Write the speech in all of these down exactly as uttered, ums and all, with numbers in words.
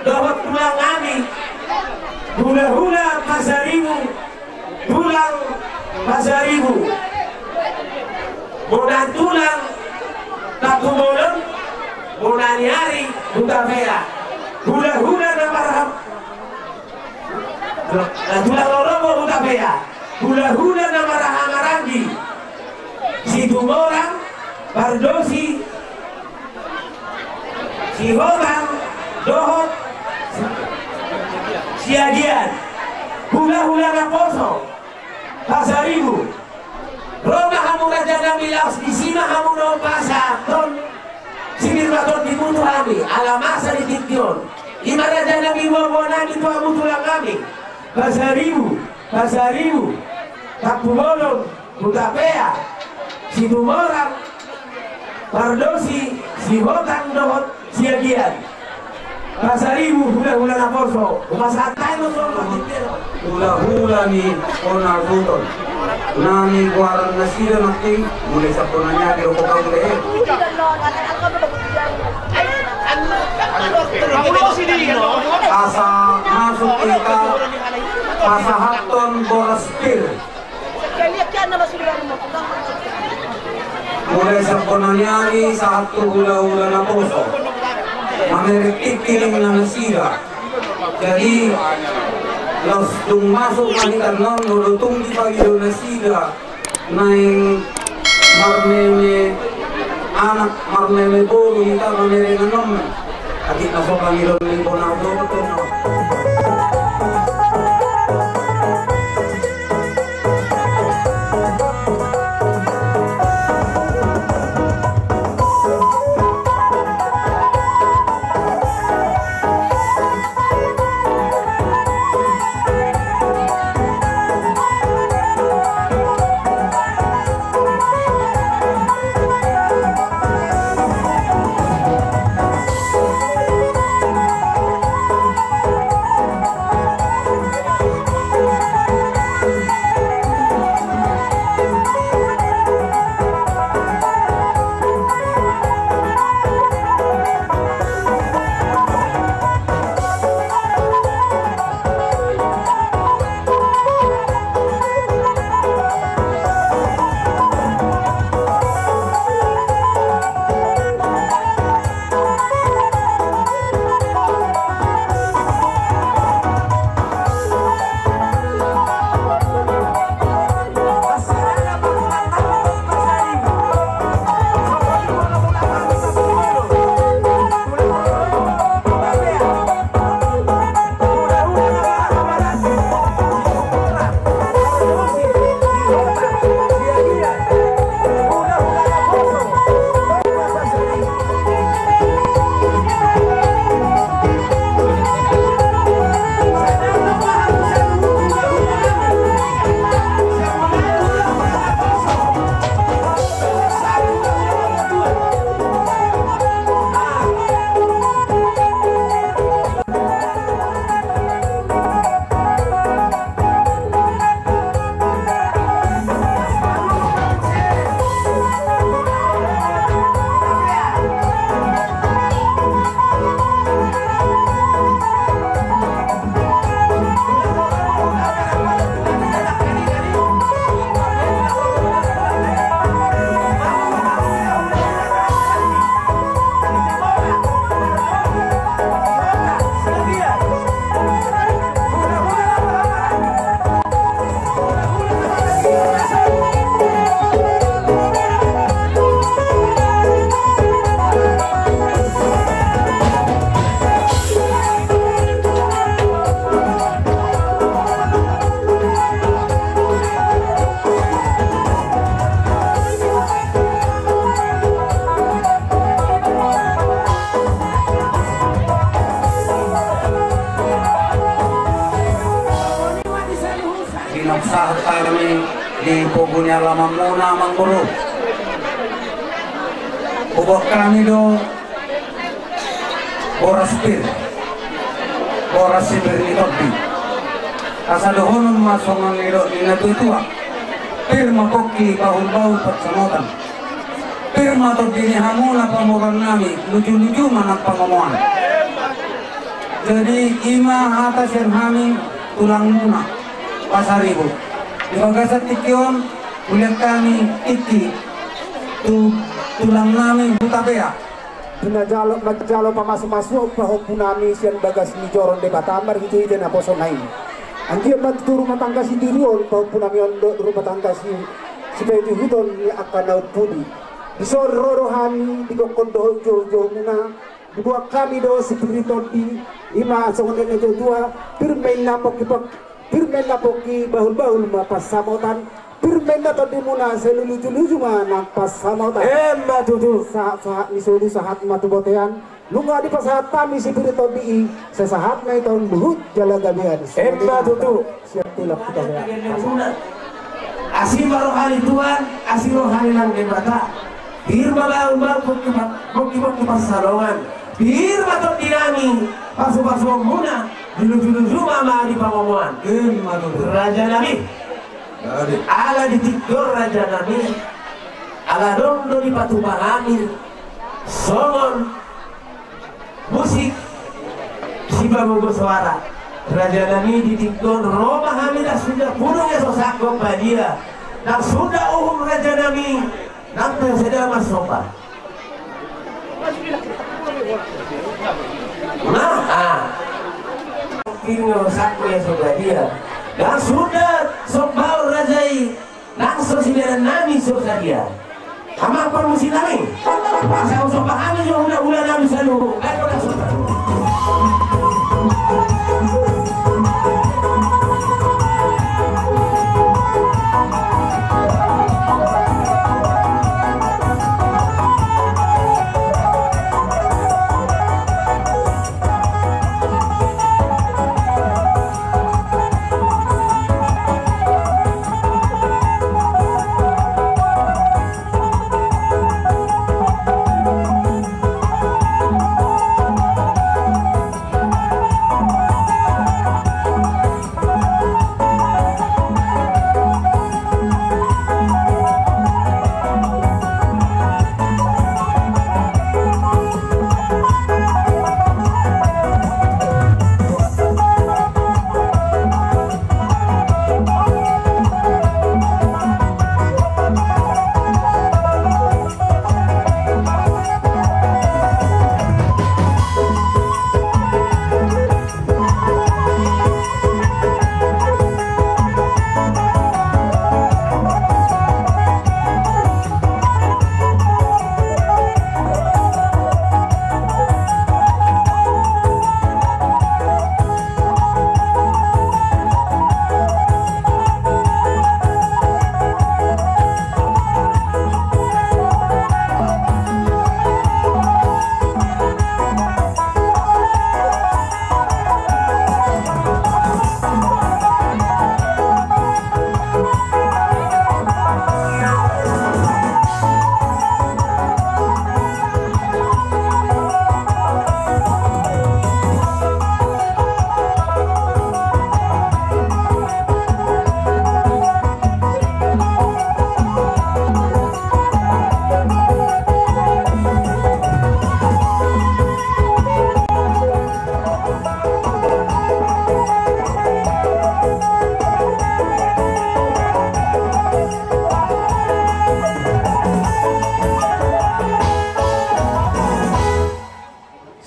Dohot tulang nami, hulahula Pasaribu, tulang Pasaribu. Bona tulang Tampubolon, bona ni ari Hutapea. Hulahula na marham-, na tulang rorobot Hutapea. Hulahula na marhahamaranggi, Situmorang, Pardosi, Sihotang dohot Siagian. Hulahula naposo Pasaribu. Ro ma hamu raja nami, laos disi ma hamu na pasahathon sinirmatondimu tu hami ala masa di tingki on. I ma raja nami, boaboa nami, tu hamu tulang nami, Pasaribu, Pasaribu, Tampubolon, Hutapea, Situmorang, Pardosi, Sihotang dohot Siagian. Pasaribu, hulahula naposo, hupasahat hami ma songon i. Hulahula ni Ponarhuton. Nami goaran nasida nangkin, mulai sian bona ni ari dohot hula-hula i. Asa masuk hita pasahathon boras pir. Mulai sian bona ni ari sahat tu hulahula naposo. Mamereng tingki ninna nasida. Jadi, laos dung masuk ma hita annon, molo tung dipangido nasida naeng marmeme anak, marmeme boru, hita mamereng annon. Atik na so pangidoan ni bona do. Pinungka sahat hami di pogu ni alamanmuna, amang boru. Huboan hami do boras pir, boras si pir ni tondi. Asa dohonon ma songon nidok ni natuatua: Pir ma pongki, bahulbahul pansamotan. Pir ma tondi ni hamuna pamoruon nami, lujuluju ma nang pangomoan. Jadi i ma hata sian hami tulangmuna Pasaribu. Di bagasan tingki on, hulean hami tingki tu tulang nami Hutapea. Di na jalo, manjalo pamasumasuon pahompu nami sian bagas ni joro ni Debata marhitehite naposona i. Anggiat ma tutu rumah tangga sitiruon pahompu nami on dohot rumah tangga si, sipaihutihut ni angka na umpudi. Dison ro do hami, digokhon dohot joujoumuna, diboan hami do sipir ni tondi, i ma songon nidok ni natuatua, pir ma inna pongki pong-, pir ma inna pongki, bahulbahul ma pansamotan, pir ma inna tondimuna, sai lujuluju ma nang pansamotan. Emma tutu. Sahatsahat ni solu sahat ma tu bontean. Nunga dipasahat hami sipir ni tondi i, sai sahat ma hita on luhut jala gabean. Emma tutu. Siap tulang Hutapea. Asi ma roha ni Tuhan, asi roha ni nang Debata. Pir ma bahulbahul pongki pong-, pongki pongki pansalongan. Pir ma tondi nami, pasupasuonmuna, dilujuluju ma di pangomoan. Emma tutu. Raja nami. Ala di tingki on raja nami, ala adong do dipatupa hami songon musik sipagogo soara. Raja nami, di tingki on ro ma hami, ndang suda pudung ia so sangkop badia, ndang suda uhum raja nami, nang pe sada marsomba. Nah, ah. Pir nga sangkop ia so badia, ndang suda sombaon raja i, nang so sidalan nami so sadia. Amang parmusik nami, asa husomba hami jo hulahula nami saluhut. Ayo, dah, somba.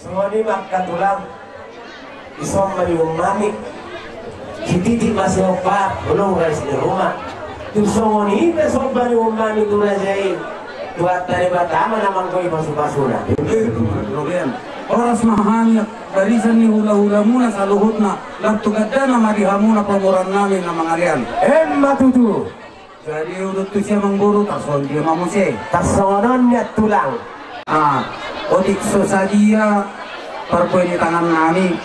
Songon i ma angka tulang, dison ma di umami. Sititi ma sihompa, holong rais ni ruma. Tu songon i pe somba ni umami tu raja i, Tuhanta Debata ma na manggoi pasupasuna. Horas ma hami barisan ni hulahulamuna saluhutna, lam tu gandana ma di hamuna pamoruon nami na mangalean. Emma tutu. Jadi udut tu si amangboru, tarsongon dia ma muse. Tarsongon on nian tulang. Ah, otik so sadia parbue ni tangan nami,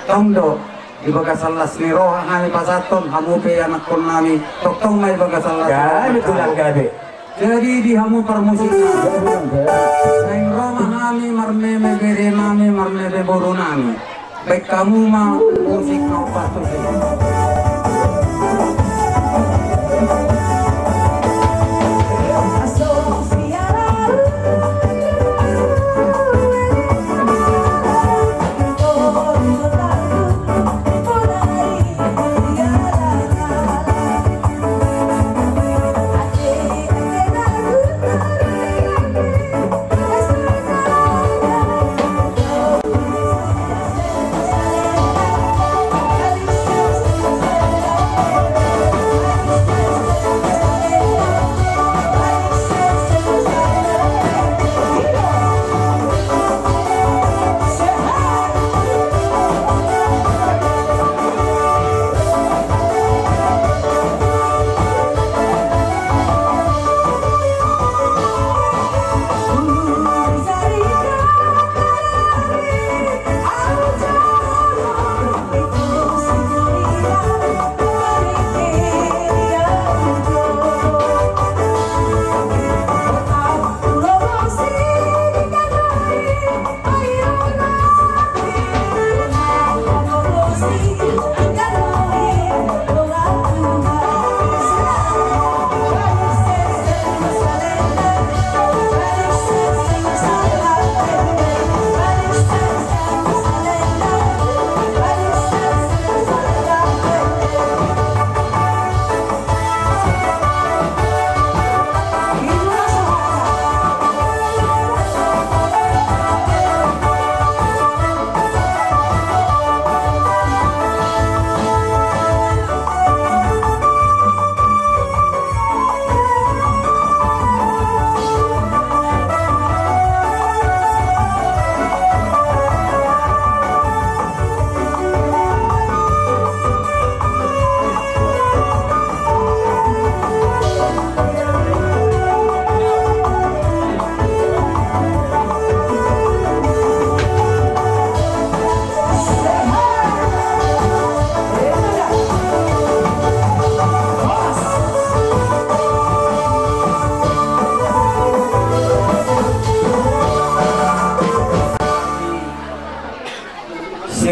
tong do di bagasan las ni roha hami pasahathon, hamu pe anakkon nami, tongtong ma di bagasan las ni roha. Gabe tulang, gabe. Jadi di hamu parmusik nami, naeng ro ma hami marmeme bere nami, marmeme boru nami. Baen hamu ma musik na umbahen tusi.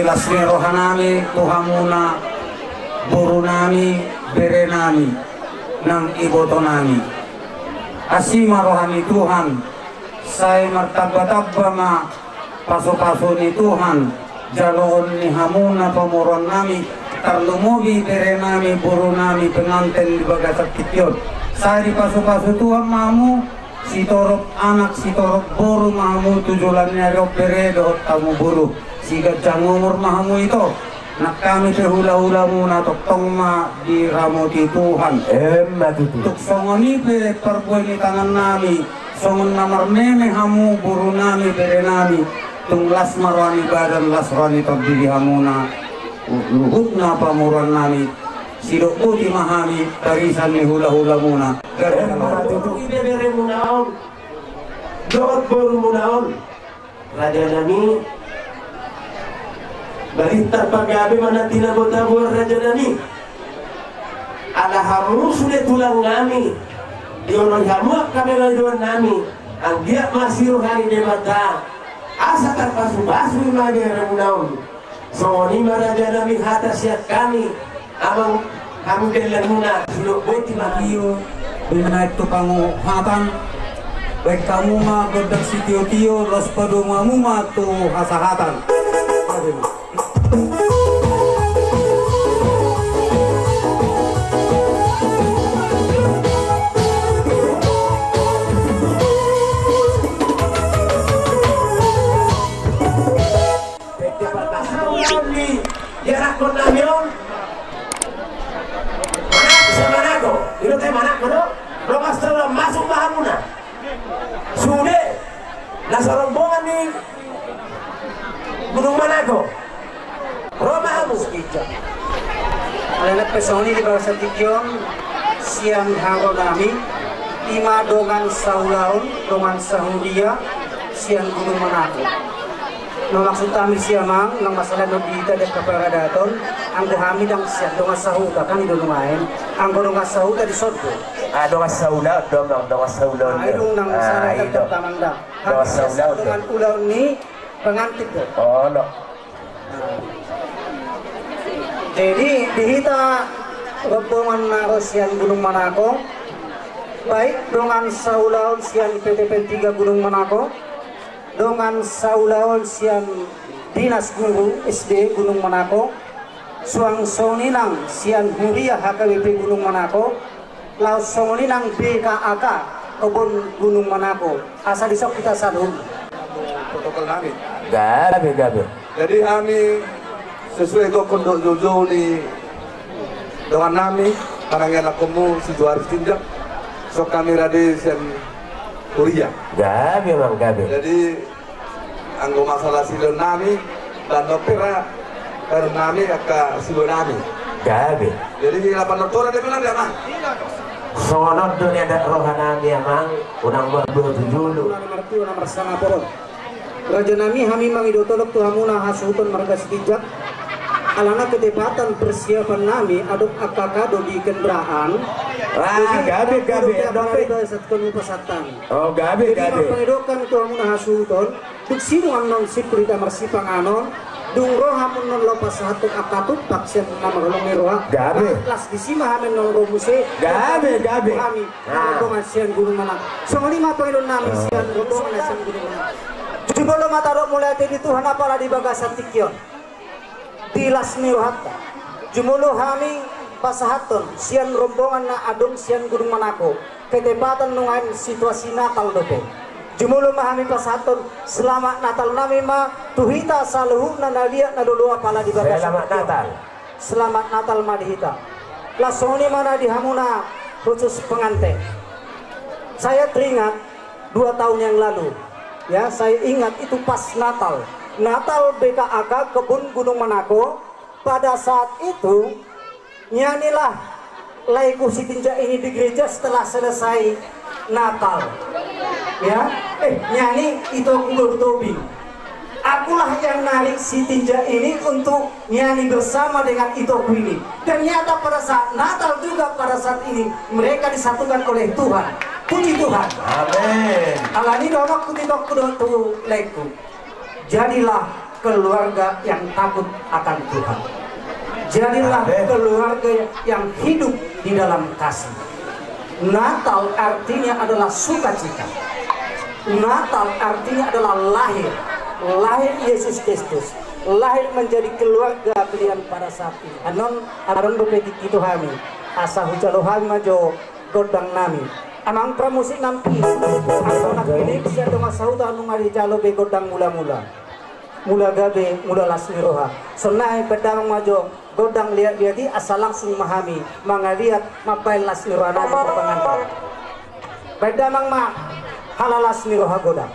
Las ni rohanami tu hamuna, borunami, berenami, nang ibotonami. Asi ma roha ni Tuhan, sai martambatamba ma pasupasu ni Tuhan, jaloon ni hamuna pamoruonnami, tarlumobi berenami, borunami, penganten di bagasan tingki on. Sai dipasupasu Tuhan ma hamu, sitorop anak, sitorop boru ma hamu tu joloan ni ari on, bere dohot hamu boru. Siganjang umur ma hamu ito. Nang hami pe hulahulamuna tongtong ma diramoti Tuhan. Emma tutu. Tung songon i pe parbue ni tangannami, songon na marmeme hamu borunami, berenami, tung las ma roha ni badan, las roha ni tondi di hamuna, luhutna pamoruonnami. Sidok boti ma hami barisan ni hulahulamuna. Emma tutu. Ibeberemuna on dohot borumuna on, rajanami, balintang pagabe ma na tinabotaboan, rajanami. Ala hamu sude tulangnami, dioloi hamu angka pangidoannami, anggiat ma asi roha ni Debata, asa tarpasupasu ma beberemuna on. Songon i ma, rajanami, hata sian hami, amang, hami dalanmuna, sidok boti ma. Tio, binaen tu panguhatan, baen hamu ma gondang sitiotio, laos padomu hamu ma tu hasahatan. Di anakkonnami on, manako, sian manako, i do te manako do, dongan saulaon, masuk ma hamuna. Sude na sarombongan ni Gunung Manako, ro ma hamu. Alana pe songon i di bagasan tingki on, sian haronami, i ma dongan saulaon, dongan sahuria sian Gunung Manako. Na maksud hami, siamang, nang masalah na di hita di angka paradaton, anggo hami ndang sian dongan sahuta, kan i do nuaeng. Anggo dongan sahuta dison do. Ah, dongan saulaon do, amang, dongan saulaon do. Ah, i do nang masalah, i do. Dongan saulaon do. Hami sian dongan ulaon ni pengantin do. Olo. Jadi, di hita rombongan na ro sian Gunung Manako, baik dongan saulaon sian P T P N tiga Gunung Manako, dongan saulaon sian Dinas Guru S D Gunung Manako, suang songon i nang sian Huria H K B P Gunung Manako, laos songon i nang B K A K Kebon Gunung Manako. Asa dison hita saluhutna. Protokol nami. Gabe, gabe. Jadi hami sesuai gokhon dohot joujou ni dongannami, manang ianakhonmu si Johari Sitinjak, songon hami rade sian huria. Gabe, amang, gabe. Jadi anggo masalah sileonnami, bahen pe ra, bahen nami angka sileonnami. Gabe. Jadi di lapan doktora dia bilang dia, Mang. Songon on do nian adat rohanami, amang, unang marboto jolo. Unang martua na marsangap on. Rajanami, hami mangido tolong tu hamuna hasuhuton marga Sitinjak. Alana ketepatan persiapannami adong angka kado di kendaraan. Ah, gabe, gabe. Jadi, gabe, gabe. Pasahat hamu pasahaton. Oh, gabe, gabe. Jadi, marpangidoan tu hamuna hasuhuton, dung sidung annon simpul hita marsipanganon, dung ro hamu annon laho pasahathon angka tumpak sian na marholong ni roha. Gabe. Las disi ma hami annon ro muse. Gabe, gabe. Hami, ah, rombongan sian Gunung Manako. Songon i ma pangidoannami, ah, sian rombongan sian Gunung Manako. Jumolo ma tadok mauliate di Tuhan apala di bagasan tingki on. Di las ni rohanta, jumolo hami pasahathon sian rombongan na adong sian Gunung Manako, ketepatan nuaeng situasi Natal dope. Jumolo ma hami pasahathon selamat Natal nami ma tu hita saluhutna na liat na lolo apala di bagasan tingki on. Selamat Natal. Selamat Natal ma di hita. Laos songon i ma na di hamuna khusus penganten. Saya teringat dua tahun yang lalu. Ya, saya ingat itu pas Natal. Natal B K A K Kebun Gunung Manako. Pada saat itu, nyanyilah lagu Sitinjak Ini di gereja setelah selesai Natal. Ya, eh, nyanyi Itoku Lolo Tobing. Akulah yang narik Sitinjak Ini untuk nyanyi bersama dengan itoku ini. Ternyata pada saat Natal juga, pada saat ini, mereka disatukan oleh Tuhan. Puji Tuhan. Amin. Alani i do, Amang, hutitokku do tu laengku. Jadilah keluarga yang takut akan Tuhan. Jadilah keluarga yang hidup di dalam kasih. Natal artinya adalah sukacita. Natal artinya adalah lahir. Lahir Yesus Kristus. Lahir menjadi keluarga kalian pada saat ini. Annon, adong dope tingki tu hami. Asa hujalo hami ma jo gondang nami. Amang pramusik nami. Anggo nangkining sian dongan sahuta nunga dijalo be gondang mula-mula. Mula gabe, mula las ni roha. Sonai baen damang ma jo gondang liat-liat i asa langsung ma hami mangaliat mambaen las ni roha nami tu pangantar. Baen damang ma hala las ni roha godang.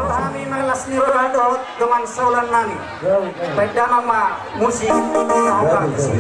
Hami marlas ni roha dohot dongan sahulan nami. Baen damang ma musik na hobas tusi.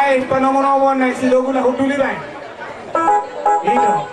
Panomo-nomo na si Dogu na hunduli baen. Ito.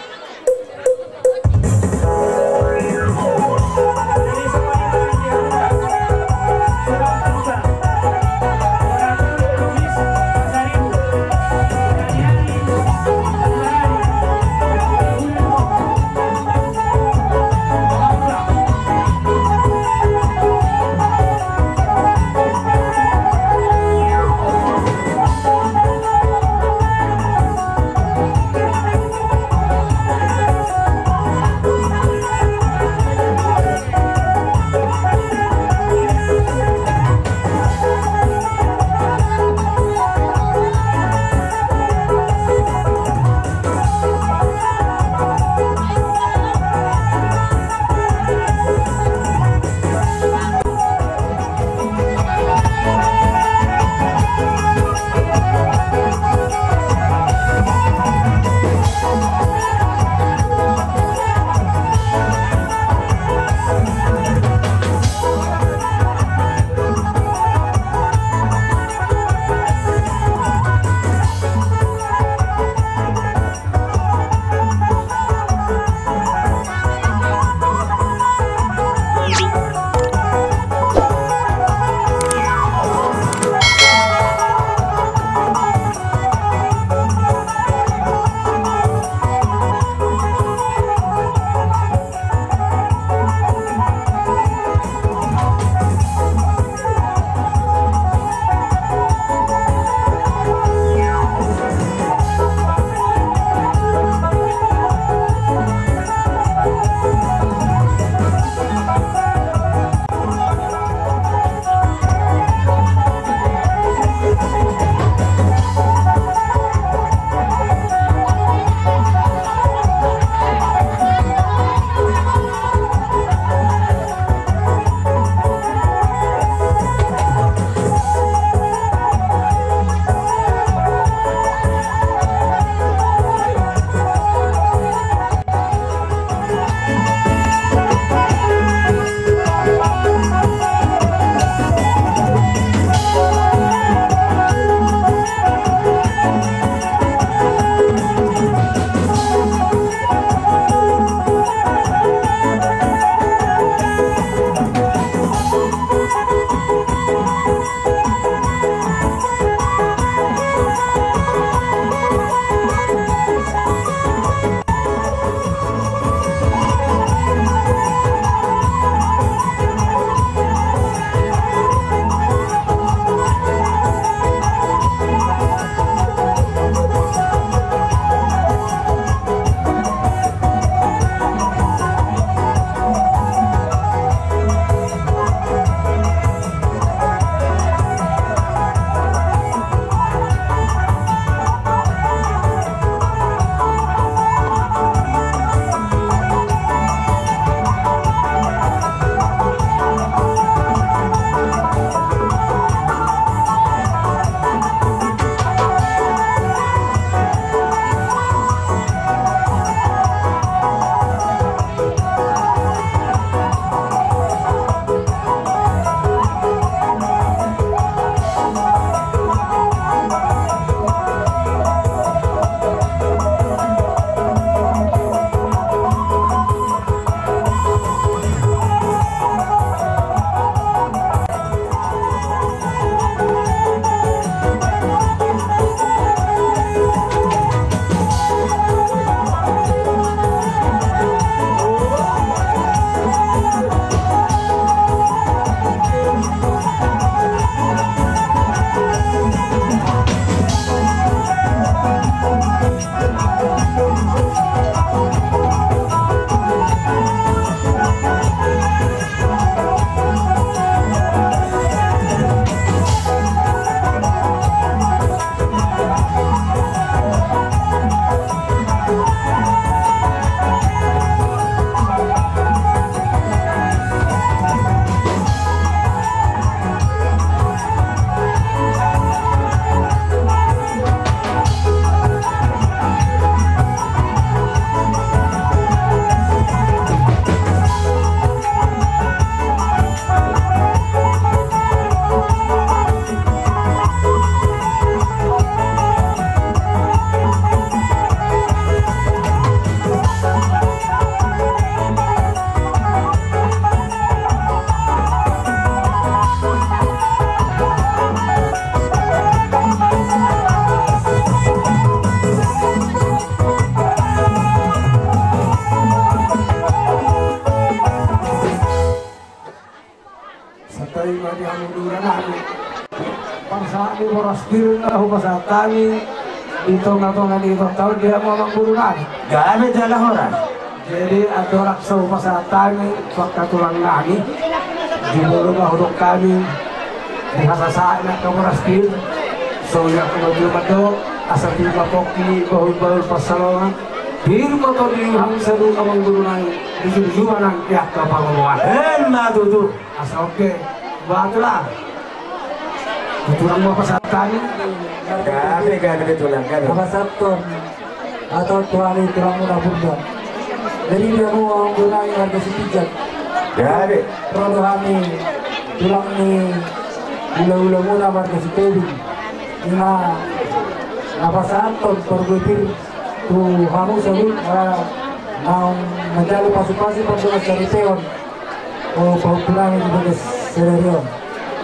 Di na hupasahat hami di tonga-tonga ni tonta on di hamu amangboru nami. Gabe jala horas. Jadi andorang so hupasahat hami tu angka tulang nami, jumolo ma hudok hami di hasasaat ni angka boras pir. So ia kena dia mandok asa pir ma pongki bahul-bahul pansalongan. Pir ma tondi hamu saluhut amangboru nami, di sini jumolo nang di angka pangomoan. Emma tutu. Asa oke. Ba tulang. Tulang ma pasahat hami. Gabe, gabe tulang, gabe. Pasahathon. Atau tulang i tulang muna burda. Jadi dia mau orang guna yang harga sepijak. Gabe. Ro do hami tulang ni hula-hula muna marga Sitobing. Ima na pasahathon pargopir tu hamu saluhut na manjalo pasu-pasu pardongan saripeon. O pahompu nami di bagas sadari on.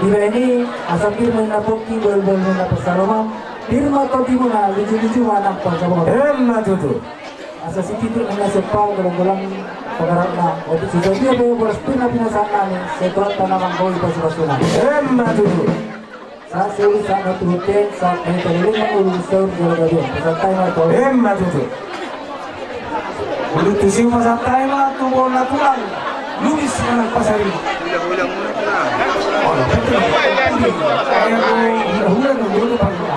Dibahen i asa pir ma na pongki bahul-bahul na pansalongan. Pir ma tondimuna luju-luju ma nang pansamotan. Emma tutu. Asa sititik ma na sian pau golang-golang pagaratna. Otik susa dia pe boras pir na pinasahat nami. Setuat tanah manggoi pasu-pasuna. Emma tutu. Sahat solu sahat na tu hotel sahat na hita leleng na ulu saur jala gaduan. Pasahat hami ma tu. Emma tutu. Ulu tu siu pasahat hami ma tu bona tulang. Lumis manang pasari. Hula-hula muna tulang. Oh, betul. Ayo, hula-hula nang dulu paling.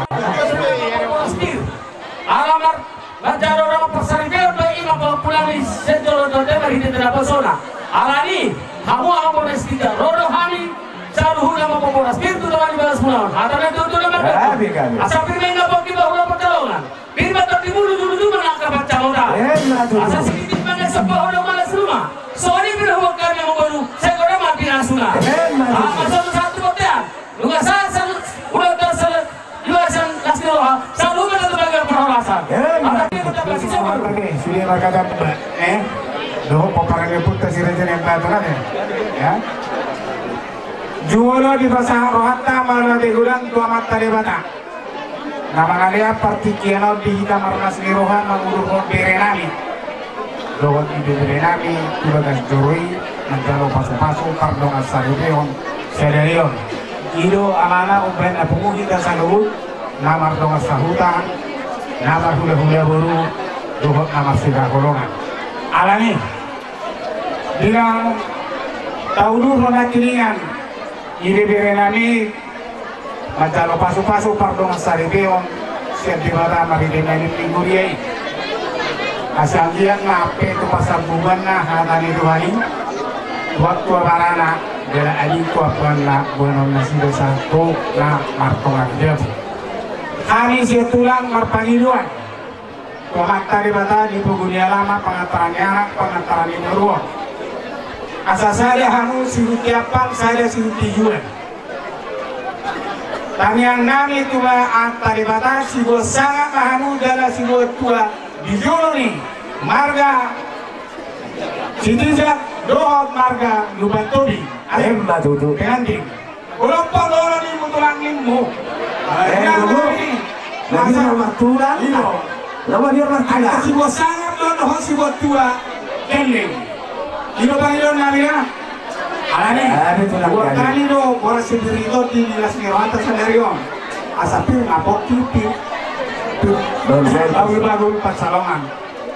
Alaman manjalo dongan parsaripeon do i ma pahompu nami sian jolo dohot marhite na pasona. Alani hamu amang boru Sitinjak ro do hami saluhutna mamboan boras pir tu dongan di bagas muna on. Hata na tutu na marga. Gabe, gabe. Asa pir ma na pongki bahul pansalongan. Pir ma tondimuna luju-luju ma nang pansamotan. Emma tutu. Asa sititik ma na sian pau golang-golang pagaratna. Songon i pir huboan hami amangboru. Sai godang ma pinasuna. Emma tutu. Asa solu sahat tu bontean. Nunga sahat saluhut, ulang tahun saluhut, juasan las ni roha, saluhut ma na tu bagasan parhorasan. Emma. Asa pir ma tondimuna. Oke, sude markata, eh? Dohot pomparan ni ompunta si Raja Naimbaton, ya. Jumolo dipasahat rohanta mauliate godang tu Amanta Debata. Na mangalean partingkian on di hita marlas ni roha mangudurhon bere nami dohot ibebere nami tu bagas joro i manjalo pasu-pasu pardongan saripeon sadari on. I do alana umbahen na pungu hita saluhut na mardongan sahuta, na marhula-hula boru dohot na marsihaholongan. Alani di na taudurhon nangkiningan ibebere nami manjalo pasu-pasu pardongan saripeon sian Debata marhite na nian ni huria i. Asa anggiat ma ampe tu pasambubuanna hata ni Tuhan i, tuak tu abarana, jala ading tu ampuanna, boanon nasida sahat tu na martonga di jabu. Hami sian tulang marpangidoan tu Amanta Debata di pogu ni alaman, pangantaran ni anak, pangantaran ni boru on. Asa sada hamu sihunti ampang, sada sihunti jual. Tangiang nami tu Amanta Debata, siboan sangap ma hamu jala siboan tua di jolo ni marga Sitinjak dohot marga Lumban Tobing. Emma tutu. Pengantin. Godang pardonganon ni tulang nimmu. Eh, nah, tutu. Nah, dia matulang. Iya. Lawan dia matulang. Ada siboan sangap do dohot siboan tua. Gandeng. I do pangidoan nami da. Alani. Ada tulang. Buat kami do boras sipir i do di las ni rohanta sadari on. Asa pir ma pongki pir. Pir. Betul. Bahul-bahul pansalongan.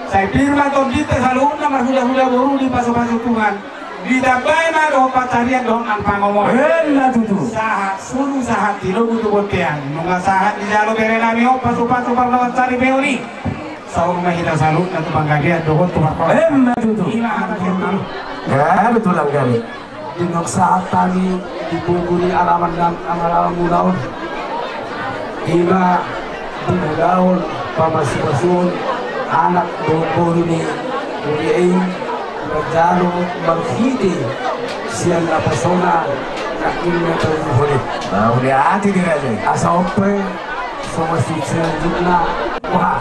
Sai pir ma tondinta saluhutna marhula-hula boru dipasu-pasu Tuhan. Ditambai ma dohot pansarian dohot nang pangomoan. Emma tutu. Sahat solu sahat tinogu tu bontean. Nunga sahat dijalo bere nami on pasu-pasu pardongan saripeon i. Saur ma hita saluhutna tu panggabean dohot tu parhorasan. Emma tutu. Ima hata ni tulang. Ya, betul, Angga. Di na sahat hami di pogu ni alaman nami, alaman muna on. Ima di na ulaon papasu-pasuon anak dohot boru ni huria i manjalo marhite sian na pasona na inna tahu hode. Mauliate di raja i. Asa on pe so masuksena jumlah. Wah.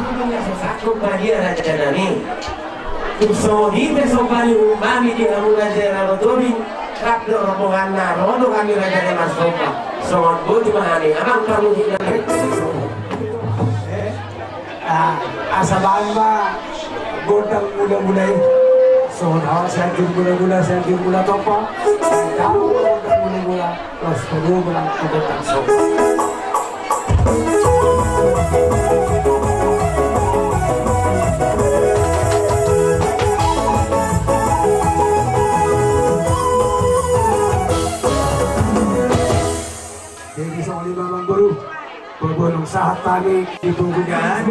Sanggup ma dia raja nami. Tung songon i pe somba ni umpami di hamu raja i Ratu Tobing, rap do rombonganna, ro do hami raja i marsomba. Songon boti ma hami, amang parmusikna. Ah, asa baen ma gondang mula-mula i. Songon hal Sianjur Mula-mula, Sianjur Mula Tompa. Gondang mula-mula, los mula-mula, gondang somba. Pamit di bubugan.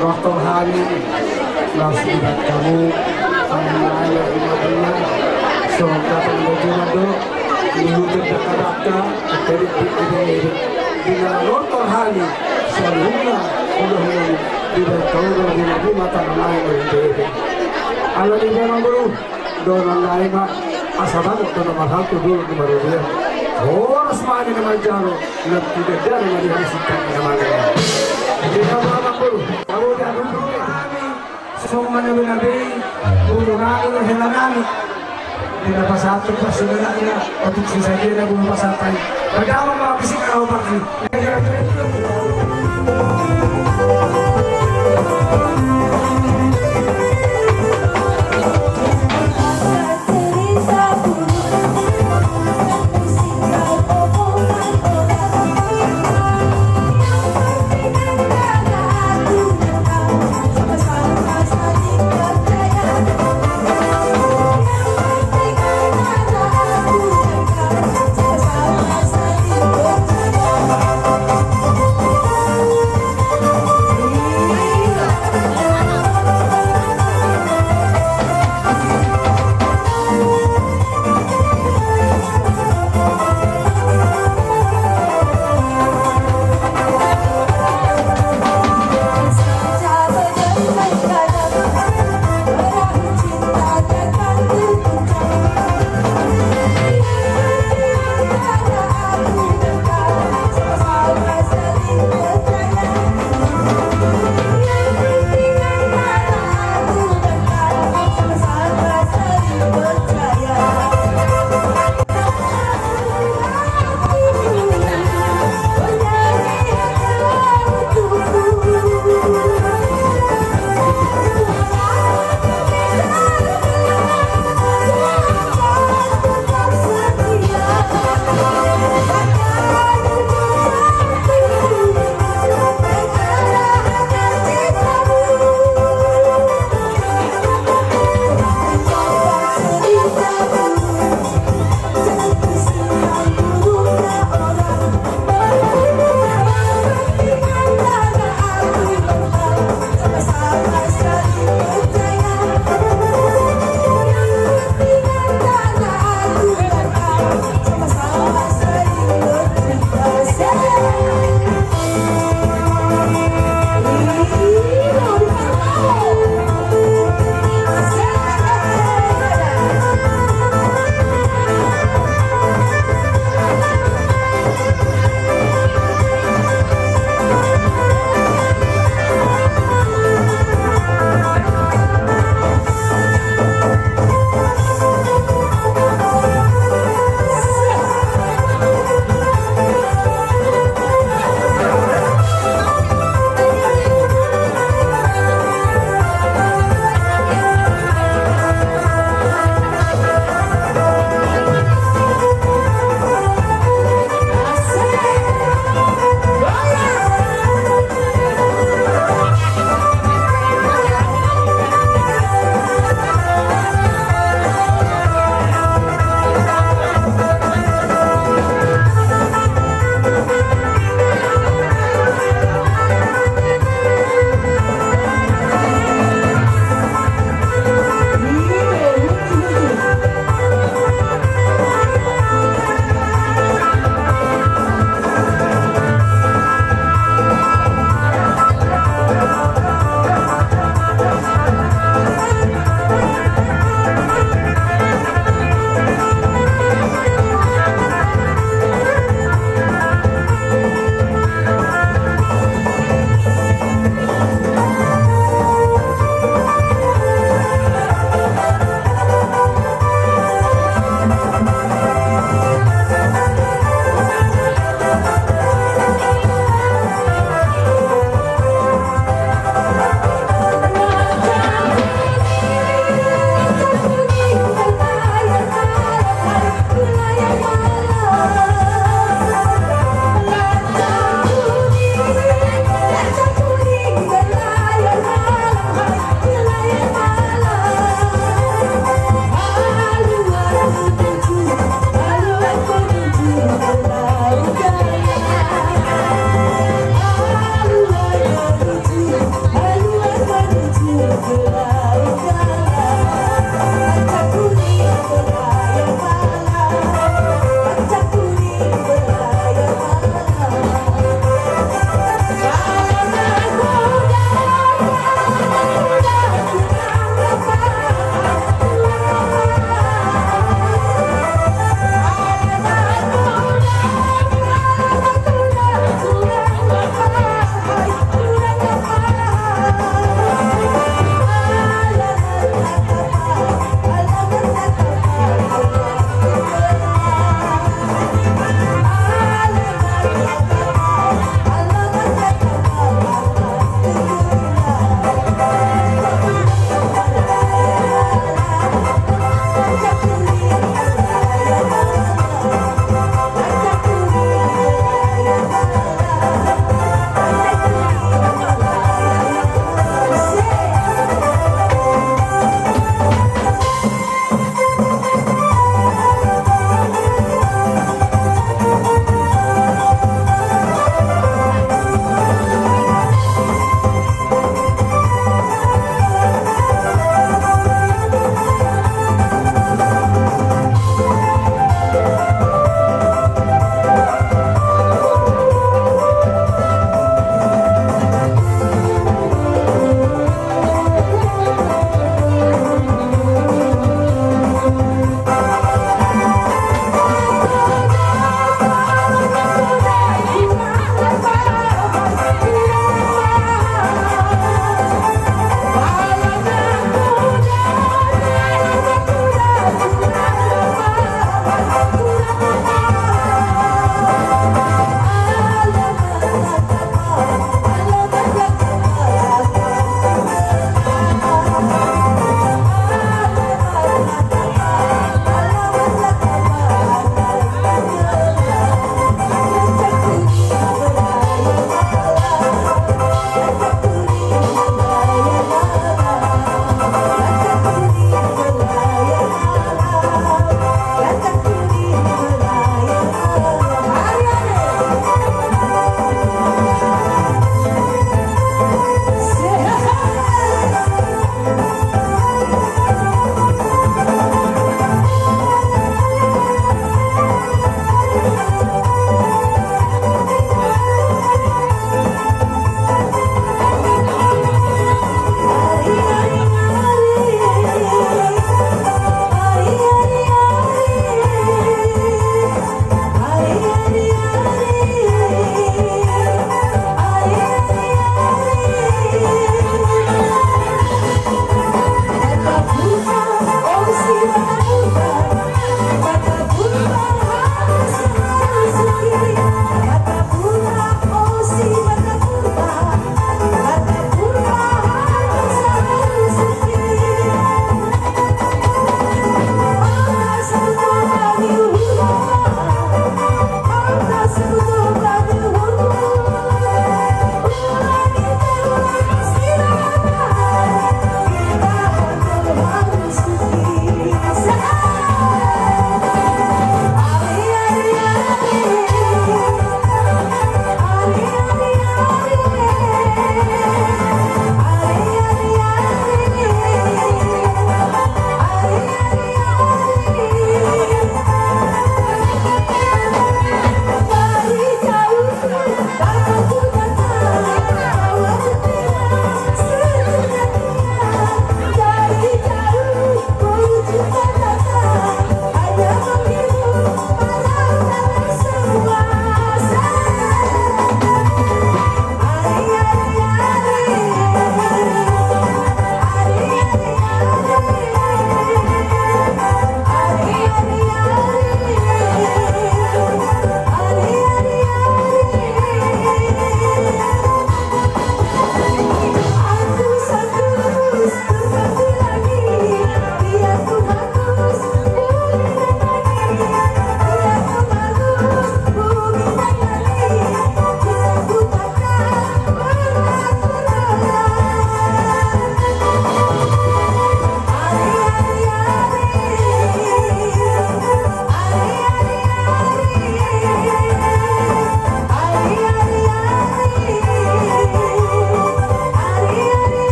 Doktor Hani, las di hamu, sama anak di mana, so datang dari mana do, di hutan Jakarta, jadi di, di, di, di Doktor Hani, saluhutna, udah, udah, di Doktor Hani, di rumah tangga lain, di, di, di. Ala di mana, bro? Dongan lae ma, asa bagot do na marhalto dolok di marhobia. Horas ma na manjalo, na tidak jalo na di hari sitang na mangga. Jadi apa, apa, bro? Kalau dia dulu kami, songon na bina bei, bulu ragu na hela nami. Tidak pasatu pas sudah ada, tapi susah dia na bulu pasatu. Padahal mau habis kalau pagi.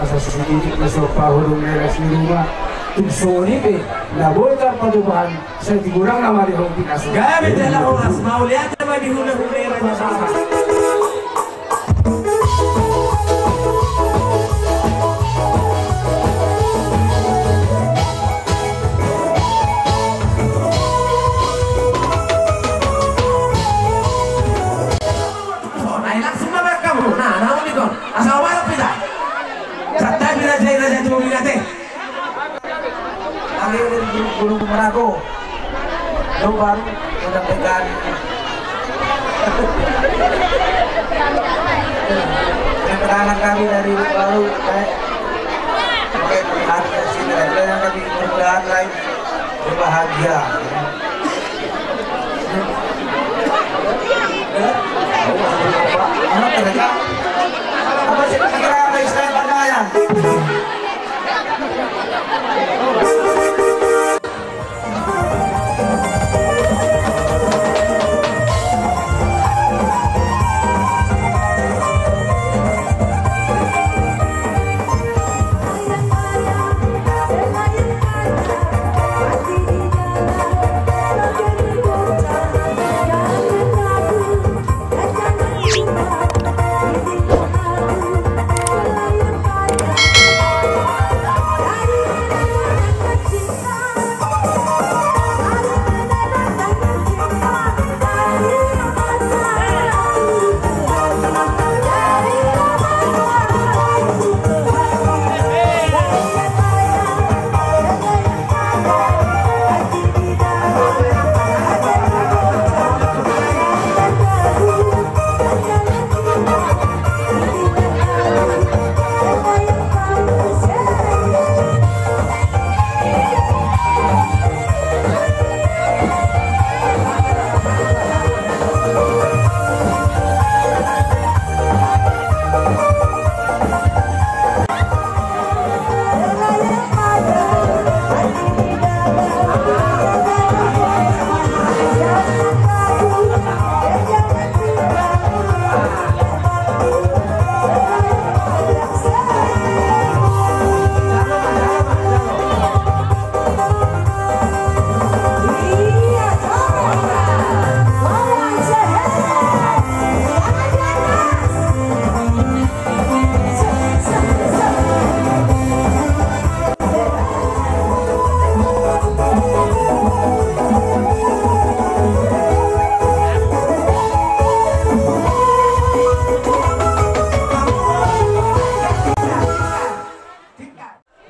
Asa sititik na so pahurung leres ni ruma. Tung songon i pe na boi tarpatupa hami. Sai tigorang nama di hong pinas. Gabe jala horas, mauliate ma di hulahula i. Ai langsung ma berkamu. Nah, naung ikon. Asa obat pita. Santai pita jai raja tu binate. Kami dari Gunung, Gunung Merago. Lo baru udah pegang. Keterangan kami dari baru, eh, oke, kami dari sini, dan yang kami mudah-mudahan lain berbahagia. Apa sih kira-kira istilah perdamaian?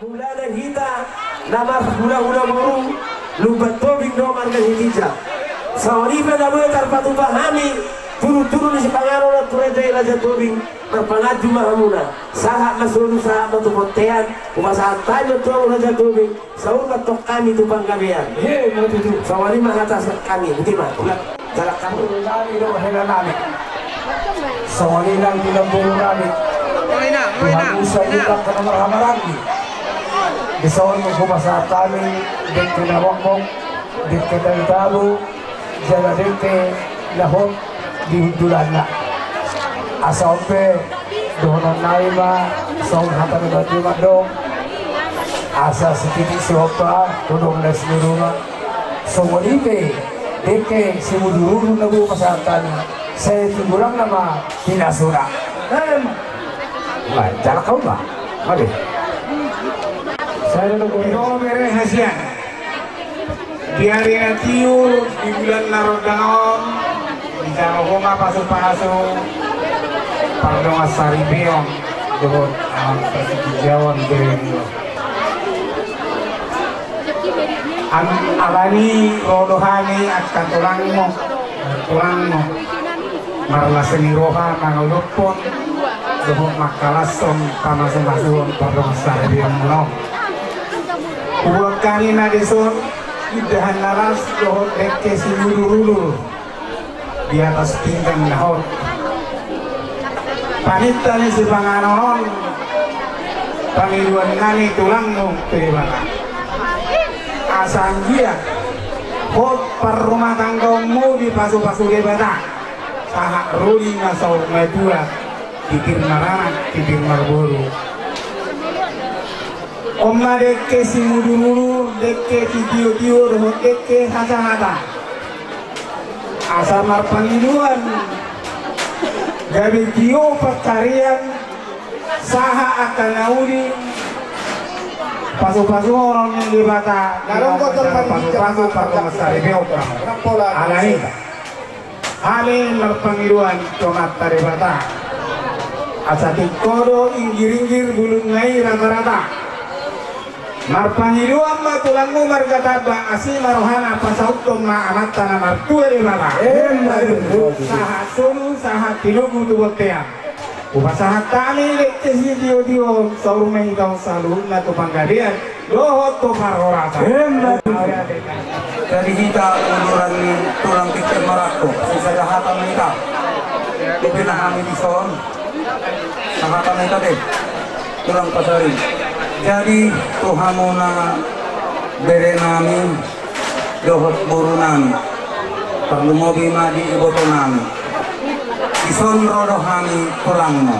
Mulana hita na marhulahula boru, Lumban Tobing do marga ni ginjang. Songon i pe na boi tarpatupa hami, turuturu ni sipanganon tu raja i Raja Tobing, marpanganju ma hamuna. Sahat ma solu, sahat ma tu bontean, hupasahat hami ma tu hamu Raja Tobing, saur ma tong hami tu panggabean. Songon i ma hata sian hami, boti ma. Ulakkon. Boru nami dohot hela nami. Songon i nang di boru nami. Tuhan usa di tangka na marhahamaranggi. Dison ma hupasahat hami dengke na mokmok, dengke na tabu, jala dengke na hot di hundulanna. Asa on pe dohonon nami ma songon hata na badia mandok. Asa sititik sihompa, hudong na sinurungan. Songon i pe, dengke simudurudur na boi pasahatanna, sai tigorang nama pinasuna. Em. Baik, jala hamu ma. Oke. Saya dulu beri hasian. Di ari na tiur, di bulan na rondang on, dijalo ho ma pasupasu, pardongan saripeon, dohot amang parsiginjauan, bere ni on. Alani ro do hami angka tulangmu, tulangmu, marlas ni roha mangadophon dohot mangkalashon pamasumasuon pardongan saripeon muna on. Hubuat hami ma dison indahan na las dohot dengke simudurudur di atas pinggan na hot. Paninta ni sipanganon on, pangidoan nami tulangmu tu Debata. Asa anggiat Hot parrumatanggaonmu dipasupasu Debata, sahat ro di na saur matua, di pir maranak, di pir marboru. On ma dengke simudurudur, dengke sitiotio dohot dengke hasahatan. Asa marpangidoan gabe tio pansarian, sahat angka na uli, pasupasuon ni Debata. Na dong gotong pasupasu pardongan saripeon. Alani hami marpangidoan tu Amanta Debata, asa tingko do inggiringgir bulungna i ratarata. Marpangidoan ma tulangmu marga Tamba, asi ma rohana, pasauthon ma Amanta na martua Debata. Emma tutu. Sahat solu sahat tinubu tu bontean. Hupasahat hami dengke sitiotio, saur ma hita on saluhutna tu panggabean dohot tu parhorasan. Emma tutu. Jadi hita uduran ni tulang tingki marangkup, sisada hata ma hita. Dope na hami dison. Sahata ma hita be, tulang pasari. Jadi tu hamuna berenami dohot borunami, tarlumobi ma di ibotonami. Dison ro do hami tulangmu,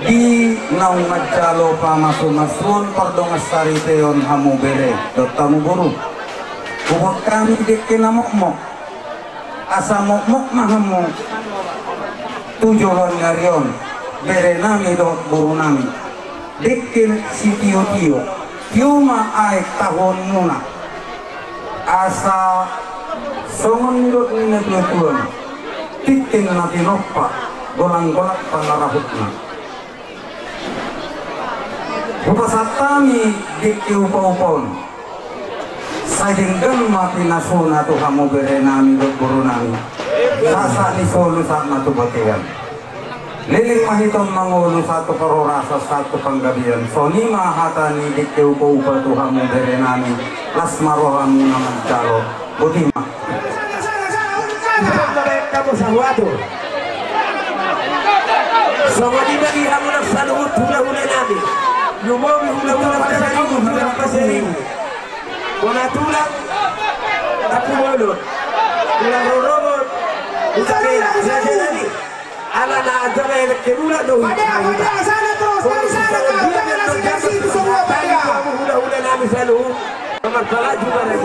di naung manjalo pamasumasuon pardongan saripeon hamu bere dohot hamu boru. Hubuat hami dengke na mokmok. Asa mokmok ma hamu tu joloan ni ari on, berenami dohot borunami. Dengke sitiotio, tio ma aek tahuonmuna. Asa songon nidok ni natuatua, tintin na tinompa, golanggolang pangarahutna. Hupasahat hami dengke upaupa on, sai denggan ma pinasuna tu hamu berenami dohot borunami. Sahat ni solu sahat ma tu bontean. Leleng ma hita on mangolu sahat tu parhorasan sahat tu panggabean. Songon i ma hata ni dengke upaupa tu hamu berenami. Las ma rohamuna manjalo. Boti ma. Songon i ma baen hamu sahuaton. Songon i ma di hamu na saluhut hulahulanami. Lumobi hula-hula pasaribu, hula pasaribu. Bona tulang, Tampubolon, tulang rorobot, ucape raja nami. Ala na aja na elek keluar do. Pada, pada, sana terus, dari sana, pada, dari situ semua, pada. Hula-hula nami saluhut. Nomor palaju pada.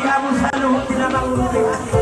Kamu saluhut di lamang ulu.